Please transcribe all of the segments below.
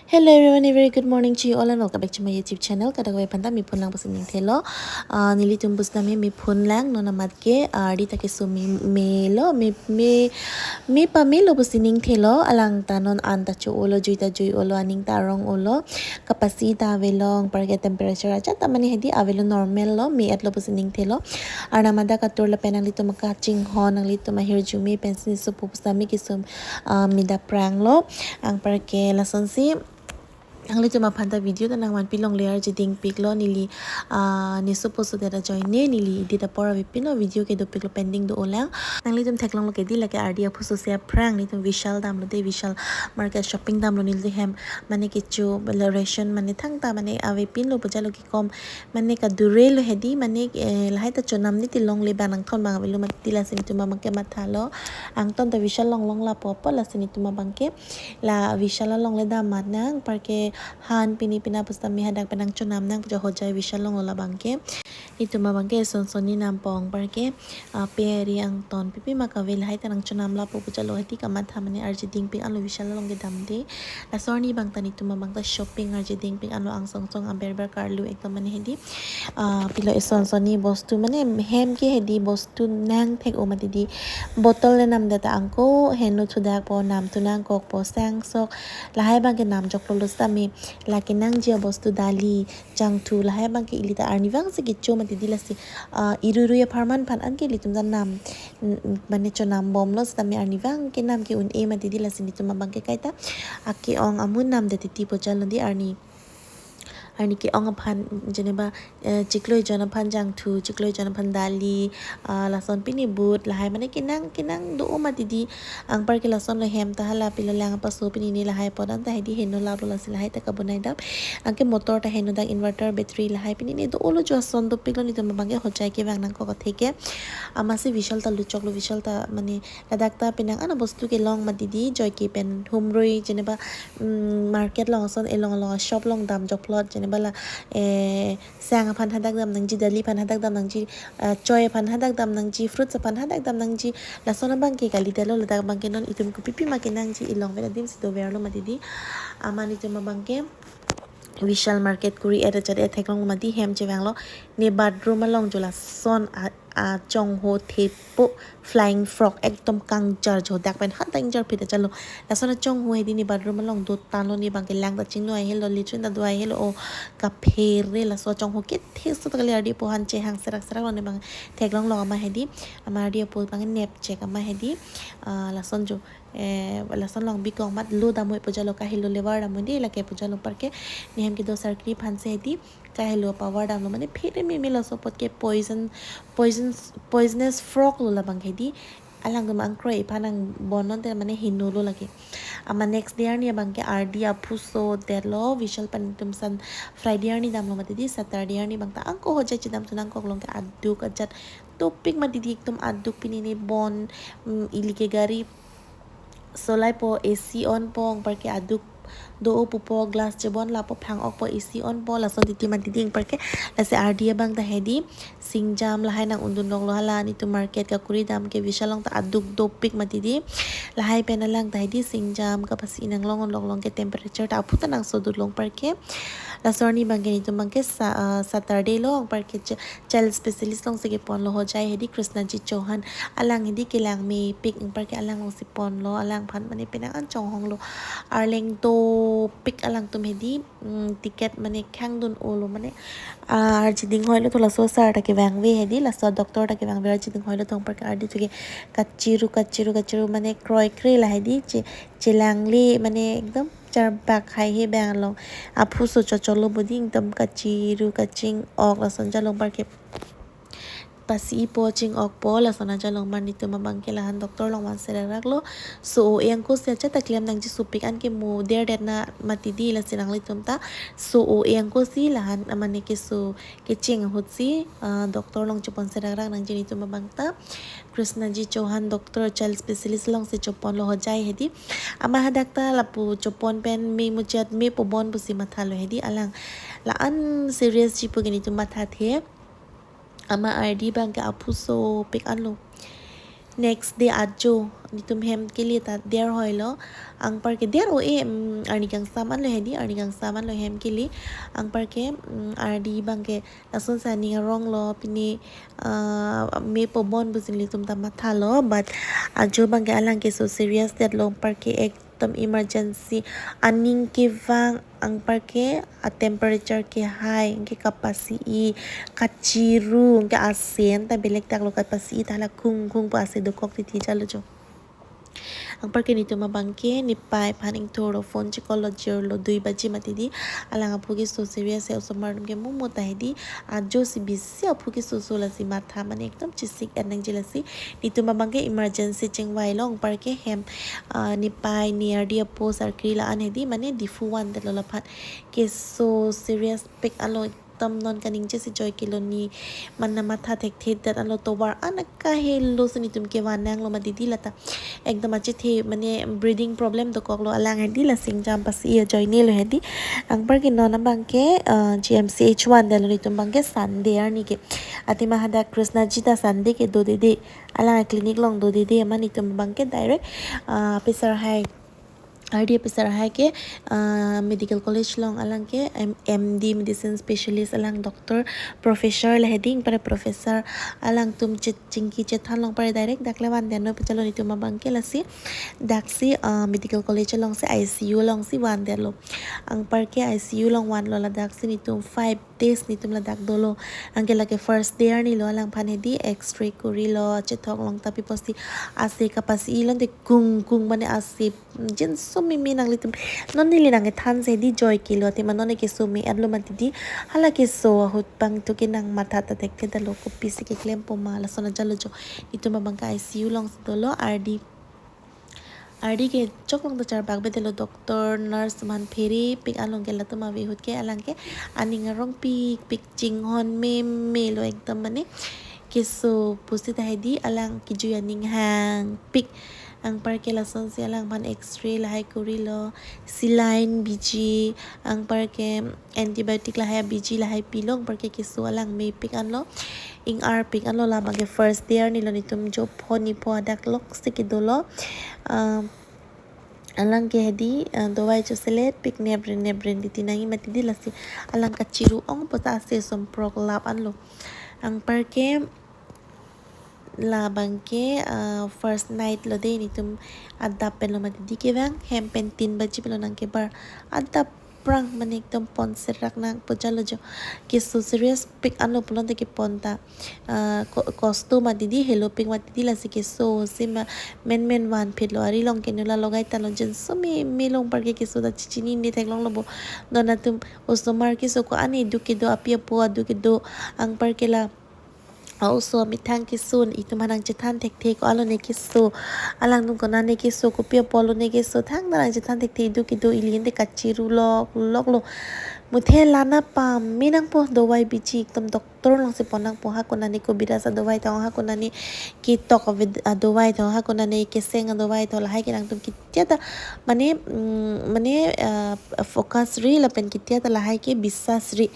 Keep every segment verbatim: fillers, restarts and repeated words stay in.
Hello everyone, a very good morning to you all and welcome back to my YouTube channel. Kadokave aphanta mephun lang pusi ningthelo. Ah, nelitum pusitame mephun lang, non amat ke, ah, ardi ta keso me, melo, me, me, me pamelo pusi ningthelo, alang ta non an ta cho-olo, jui ta jui-olo, aning ta arong-olo, kapasi ta avelong, anparke temperature ajat ta mane hedi avelo, normal lo, me-etlo pusi ningthelo. Arnam adak atur lapen nanglitum akachinghon, nanglitum ahirjume pensi nesopo pusitame keso, ah, me dap pranglo, anparke lasonsi nanglitum aphanta video ta nangvanpi longle, arje dingpiklo neli, ah, nesopo sodet ajoine neli edit apor avepinlo, video ke dopiklo, pending do-olang. Nanglitum theklonglo ke di, lake ardi aphuso si aphrang nelitum Vishal damlo de, Vishal market shopping damlo, nelitum hem mane kecho bela ration mane thangta mane avepinlo, pujalo kekom mane kadurelo hedi, mane, eh, lahai ta chonam ni ti longle, bang nangthon bang avelo mati, lasi netum abangke mathalo. Angton ta Vishal along long lapu apot, lasi netum abangke la Vishal along le dam mat nang, anparke han pini pina pusitame hadak pen nangchonam nang pu ja, hojai Vishal along lo labangke. Netum abangke eson son ni nam pong, anparke, ah, peri angton pipi ma kave, lahai ta nangchonam lapu pujalo, hedi kamatha mane arje dingpik anlo, Vishal along kedam de. Laso arni abang ta netum abang ta shopping arje dingpik anlo, angsong song aber ber karlu ekdom mane hedi, ah, pilo eson son ni bostu mane hem ke hedi bostu nangthek-o mati di, bottle le namdet ta angko heno thudakpo, nam thu nangkokpo, sangsok lahai abangke nam joklo lo sitame, lake nangji abostu dali, jangthu lahai abangke ili ta arnivang si kecho mati di, lasi, ah, irui rui apharman aphan anke ilitum ta nam, mm, mm, mane chonam bomlo sitame arnivang ke nam ke un-e mati di, lasi netum abangke kaita ake-ong amun namdet titi pujalo di, arni arni ke-ong aphan, jeneba, eh, chiklo ejon aphan jangthu, chiklo ejon aphan dali, ah, lason pini but lahai mane kenang kenang do-o mati di, anparke lason lo hem ta hala pilo lang apaso pini ni lahai apot an ta hedi heno laplo, lasi lahai ta kabonai dam. Anke motor ta heno dak, inverter, battery lahai pini ni do-olo, jo ason dopiklo, netum abangke hojai kevang nangkok atheke. Amatsi Vishal ta luchoklo, Vishal ta mane ladak ta penang an abostu kelong mati di, joike pen humrui, jeneba, mm, market along ason elong along shop along dam jokplot, jeneba la, eh, sang aphan hadak dam nangji, dali aphan hadak dam nangji, eh, choi aphan hadak dam nangji, fruits aphan hadak dam nangji, lason abangke kalidetlo, ladak abangke non itum kopipi ma kenangji, elong vet adim si doverlo mati di. Amat netum abangke Vishal market kuri et ajat et theklong mati, hem chevanglo, ne bathroom along jo lason a, achongho thepo, flying frog ekdom kangjar jo, dak pen hadak ingjar phit ajatlo. Lason achongho hedi ne bathroom along do tanglo, ne abangke lang ta chingno ai helo, latrine ta do ai helo, o kaphere, laso achongho kethe so ta kali, ardi aphu han chehang serak serak lo, ne abang theklonglo amat hedi, amat ardi aphu abang nepchek amat hedi, ah, lason jo, eh, lason along bikong amat lo damvoi pujalo, kahelo levar damvoi di lake pujalo, anparke ne hem kedo sarkri aphan si hedi kahelo pavar damlo, mane phere meme, laso apot ke poison, poison, poisonous frog lo labang hedi. Alangtum angkroi aphan nang bon non te mane heno lo lake. Amat next day arni abangke ardi aphuso detlo, Vishal pen netum san Friday arni damlo mati di, Saturday arni abang ta angko hojai chedam thu nangkok, along ke aduk ajat dopik mati di, ekdom aduk, pini ni bon, mm, ili ke gari solaipo, A C onpo, anparke aduk do-o pupo, glass chebon lapo, phang-okpo, A C onpo, lason titi mati di, anparke lasi ardi abang ta hedi singjam lahai nang undun loklo, hala netum market kakuri dam ke Vishal along ta aduk dopik mati di. Lahai pen alang ta hedi singjam kapasi nanglong-un loklo, anke temperature ta aphu ta nangsodutlo, anparke laso arni abangke netum abangke sa-, ah, Saturday lo, anparke ch-, child specialist along si keponlo hojai hedi, Krishnaji Chauhan, alang hedi kelang mepik, anparke alang along si ponlo, alangphan mane penang an chonghonglo, arleng dopik, alangtum hedi, mm, ticket mane khang dun-olo, mane, ah, arje dinghoilo tho, laso sir ta kevangve hedi, laso doctor ta kevangve, arje dinghoilo tho, anparke ardi thu ke kachiru kachiru kachiru mane kroikre la hedi, che, chelangle mane ekdom charbak haihe bang along, aphuso chocholo bodi, ekdom kachiru kaching-ok lason jalo, anparke pasi-ipo, ching-okpo, lason ajalo, amat netum abangke lahan doctor along van serak raklo. So-o-e angko si ajat ta klem nangji, sopik an ke mo der det na mati di, lasi nanglitum ta so-o-e angko si lahan amat ne keso kecheng ahut si, ah, doctor along chepon serak rak nangji netum abang ta. Krishnaji Chauhan doctor, child specialist along si cheponlo hojai hedi. Amat hadak ta lapu chepon pen me muchot, me pu bon pusi mathalo hedi, alang la-an serious ji pu ke netum mathathe. Amat ardi abangke aphu sopik anlo. Next day ajo, netum hem kele ta der hoilo. Anparke der o-e, mm, arni kangsam anlo hedi, arni kangsam anlo hem kele. Anparke, mm, ardi abangke lason si aning aronglo, pine, ah, mepo bon pusi nelitum ta mathalo, but ajo abangke alang keso serious detlo, anparke ekdom emergency, aning kevang, anparke a temperature ke high, anke kapasi-i, kachiru, anke ase anta belek daklo, kapasi-i ta hala khung khung pu ase dokok titi jalo jo. Anparke netum abangke nepei aphan ingthurlo, phone checall lo, jirlo, dui baji mati di. Alang aphu keso serious he, osomar atum ke mumu ta hedi. Ajo si bisi aphu keso so, lasi matha mane ekdom chesik en nangji lasi. Netum abangke emergency chingvailo, anparke hem, ah, nepei ne ardi apo sarkri la-an hedi, mane Diphu vandetlo laphan. Keso serious pik anlo, ekdom non kaningje si joike lo, ne mana matha thekthe det anlo, tovar an kahelo si netum kevan nanglo mati di lata. Ekdom achethe mane breathing problem dokoklo alang hedi, lasi ingjam pasi-i ajoinelo hedi. Anparke non abangke, ah, G M C H vandetlo, netum abangke Sunday arni ke. Athema hadak Krishna ji ta Sunday ke dodede. Alang clinic along dodede, amat netum abangke direct, ah, officer hai, ardi officer hai ke, ah, medical college along alang ke M-, M D, medicine specialist, alang doctor, professor le hedi, anparke professor alangtum chet-, chingki chethanlo, anparke direct dak le vandetlo pu jalo netum abangke lasi. Daksi, ah, medical college along si I C U along si vandetlo. Anparke I C U along vanlo, ladak si netum five days netum ladak dolo. Anke lake first day arnilo, alangphan hedi X-ray kurilo, chethok along tapi pusi ase kapasi-i lonte kung kung mane ase jinso meme nanglitum. Non neli nangkethan si hedi joike lo, athema non ne keso me-etlo mati di. Hala keso ahut abang tu ke nang matha ta thekthe detlo, kopisi keklempo ma, lason ajalo jo. Netum abangke I C U along si dolo, ardi ardi ke chok along ta charbak bedetlo, doctor, nurse atum aphan phere pik along ke, latum ave ahut ke alang ke aning arong pikpik, chinghon memelo ekdom mane. Keso pusi ta hedi, alang kejui aning hangpik. Anparke lason si alangphan X-ray lahai kurilo, saline biji, anparke antibiotic lahai biji lahai pilo, anparke keso alang mepik anlo, ing-arpik anlo. Labangke first day arnilo, netum jo pho ne pho adak lok si kedolo. Ah, alang ke hedi, ah, dovai choselet pik, neprin neprin titi nangji mati di, lasi alang kachiru ongpo ta ase somprok lap anlo. Anparke labangke, ah, first night lo de, netum adap penlo mati di, kevang hem pen tin baji penlo nangkebar. Adap prang mane ekdom pon serak nang pu jalo jo. Keso serious pik anlo pulote kepon ta, ah, ko-, kosto mati di, helo pik mati di, lasi keso si ma menmen vanphitlo, ari along ke nula logai talo, jinso meme lo, anparke keso ta chechinine theklonglo bo. Non atum osomar keso ko-an ane duk kedo, api apo aduk kedo, anparke la a-oso amethang keso, itum aphan nangchethan thekthe, ko-an lo ne keso, alangtum konane keso, kopi apotlo ne keso, thangta nangchethan thekthe, duk kedo, ili ante kachiru lok loklo. Muthe lana pame nangpo, dovai biji ekdom doctor along si pon nangpo, ha konane kobiraj adovai ta ong, ha konane ketok ave-, adovai ta ong, ha konane keseng adovai ta ong, lahai ke nangtum kitia ta mane, mm, mane, ah, focus ri lapen kitia ta lahai ke biswas ri.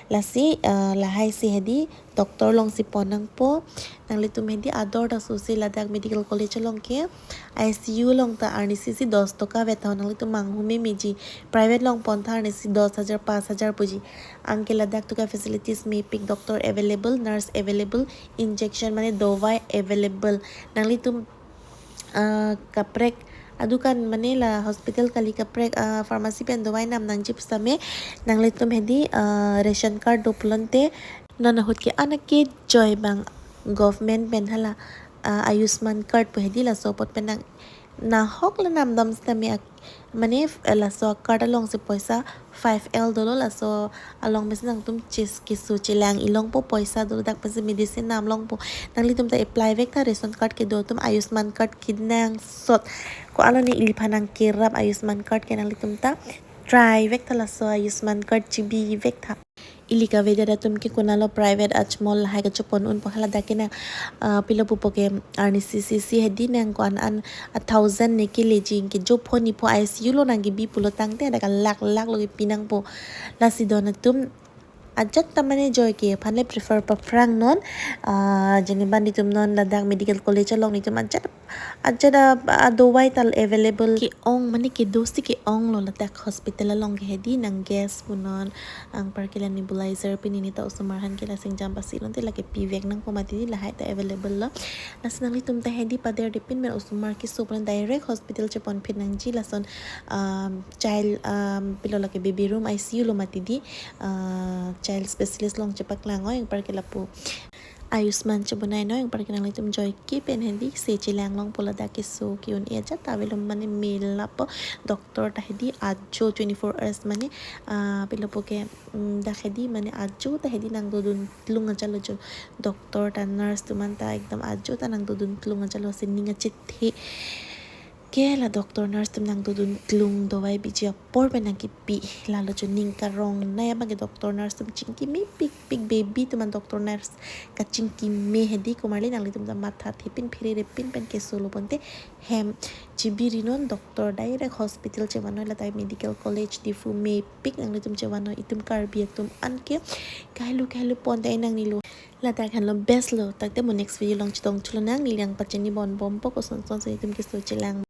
Lasi, ah, lahai si hedi doctor along si pon nangpo. Nanglitum hedi ador ta susi ladak medical college along ke I C U along ta arnisi si dos toka vet tha, nanglitum manghu memeji. Private along pon tha arnisi dos hajar, panch hajar puji. Anke ladak tu ke facilities mepik, doctor available, nurse available, injection mane dovai available. Nanglitum, ah, kaprek adukan mane la hospital kali, kaprek, ah, pharmacy pen dovai nam nangji pusitame, nanglitum hedi, ah, ration card do pulote, non ahut ke-an akejoi abang government pen hala, ah, Ayushman card pu hedi, laso apot pen nang nahok le namdam sitame ak-, mane, eh, laso card along si poisa five L dolo, laso along pensi nangtum chis keso chelang-i longpo, poisa dolo, dak pensi medicine nam longpo. Nanglitum ta apply vek tha, ration card kedo atum, Ayushman card kenangsot. Ko-an lo ne iliphan nangkerap Ayushman card ke, nanglitum ta try vek tha, laso Ayushman card chibi vek tha. Ili kavedet atum ke konatlo private Ajmal lahai kachopon unpo, haladak ke nang, ah, pilo pupo ke arnisi si hedi nang ko-an an a thousand ne keleji, anke jo pho ne pho I C U along nangkebi pulo tangte dak lakh lakh lo kepi nangpo. Lasi don atum Ajat ta mane Joyke aphan le prefer paphrang non. Ah, jeni ban netum non ladak medical college along netum ajat ajat a, a dawai ta available. Ke-ong mane kedo si ke-onglo ladak hospital along ke hedi nang gas punon. Anparke la nebulizer pini neta osomar aphan ke la singjam pasi lonte lake pivek nangpo mati di lahai ta available lo. Lasi nanglitum ta hedi paderde pin pen osomar keso pon direct hospital chepon phit nangji lason, um, child, um, pilo lake baby room I C U lo mati di, uh, child specialist along chepaklang oi anparke lapu Ayushman chebonai noi anparke nanglitum Joyke pen hedi se chelang longpo ladak keso ke-un-e ajat ta avelo mane mela po doctor ta hedi ajo twenty-four hours mane, ah, pilo po ke, mm, dak hedi mane ajo ta hedi nangdodun tlung ajat lo jo doctor ta nurse atum an ta ekdom ajo ta nangdodun tlung ajat lo si ning achethe ke la doctor nurse atum nangdodun tlung dawai biji apor pen nangkipi lalo jo ning karong nai abang ke doctor nurse atum chingki mepik pik baby atum an doctor nurse kachingki me hedi komarli nanglitum ta matha thepin pherere pin pen keso lo ponte hem chibiri non doctor direct hospital chevan noi ladak medical college Diphu mepik nanglitum chevan noi itum Karbi atum an ke kahelo kahelo ponte ai nangnelo ladak henlo best lo takte mo next video along chetong thulo nang neli nangpachini bon bompo koson son si itum keso chelang